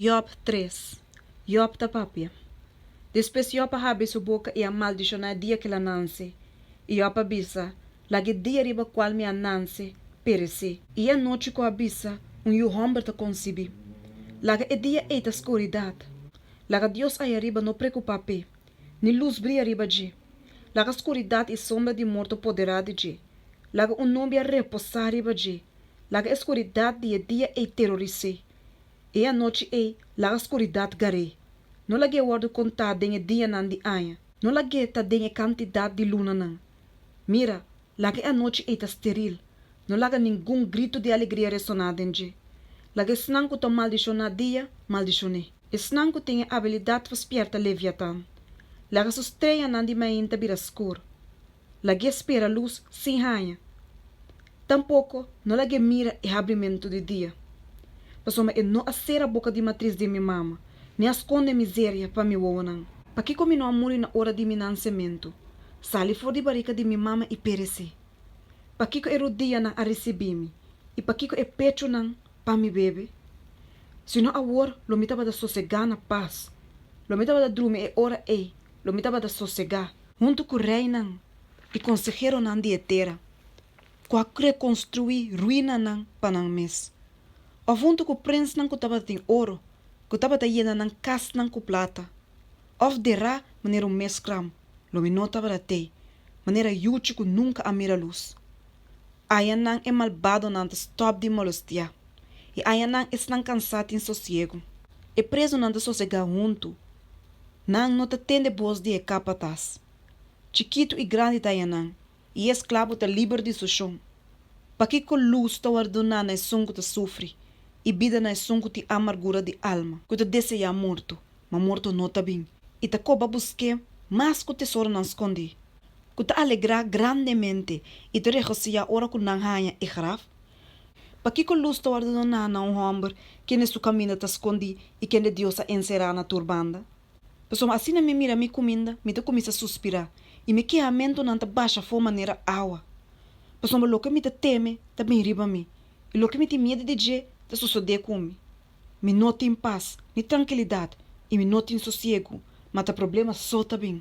Yòb tres. Yòb ta papia. Despues Yòb a habri su boka i a maldishoná e dia ku el a nanse. I Yòb a bisa, Laga e dia riba kual mi a nanse, peresé. I e anochi ku a bisa, Un yu hòmber ta konsibí. Laga e dia ei ta skuridat. Laga Dios ayariba no preokupá p'e, ni lus bria riba dje. Laga skuridat i sombra di morto poderá di dje. Laga un nubia reposá riba dje. Laga e skuridat di e dia ei teroris'é. E anochi ei laga skuridat gar'é. No lag'é wòrdu kontá den e dianan di aña. No lag'é ta den e kantidat di lunanan. Mira, laga e anochi ei ta steril. No laga ningun gritu di alegria resoná den dje. Laga esnan ku ta maldishoná dia, maldishoné. Esnan ku tin e abilidat pa spièrta Leviatan. Laga su streanan di mainta bira skur. Lag'é spera lus sin haña. Tampoko no lag'é mira e habrimentu di dia. Pasobra e no a sera boka di matris di mi mama, ni a skonde miseria pa mi wowonan. Pakiko mi no a muri na ora di mi nansementu, sali for di barika di mi mama i peresé? Pakiko e rudianan a risibí mi, i pakiko e pechunan pa mi bebe? Sino awor lo mi tabata sosegá na pas, lo mi tabata drumi e ora ei, lo mi tabata sosegá. Huntu ku reinan i konseheronan di e tera, ku a rekonstruí ruinanan pa nan mes, òf huntu ku prensnan ku tabatin oro, ku tabata yena nan kasnan ku plata, òf derá manera un meskram, lo mi no tabata tei, manera yuchi ku nunka a mira lus. Ayanan e malbadonan ta stòp di molestiá, i ayanan esnan kansá tin sosiegu. E prezunan ta sosegá huntu. Nan no ta tende bos di e kapatas. Chikitu i grandi ta haña nan, i e esklabo ta liber di su shon. Pakiko lus ta wòrdu duná na esun ku ta sufri, i bida na esun ku tin amargura di alma, ku ta deseá morto, ma morto no ta bin, i ta koba busk'é mas ku tesoronan skondí, ku ta alegrá grandemente i ta regosihá ora ku nan haña e graf? Pakiko lus ta wòrdu doná na un hòmber kende su kaminda ta skondí i kende Dios a enserá na tur banda? Pasobra asina mi mira mi kuminda, mi ta kuminsá suspirá, i mi kehamentunan ta basha afó manera awa. Pasobra loke mi ta teme ta bin riba mi, i loke mi tin miedu di dje ta sosodé ku mi. Mi no tin pas, ni trankilidat, i mi no tin sosiegu, ma ta problema so ta bin.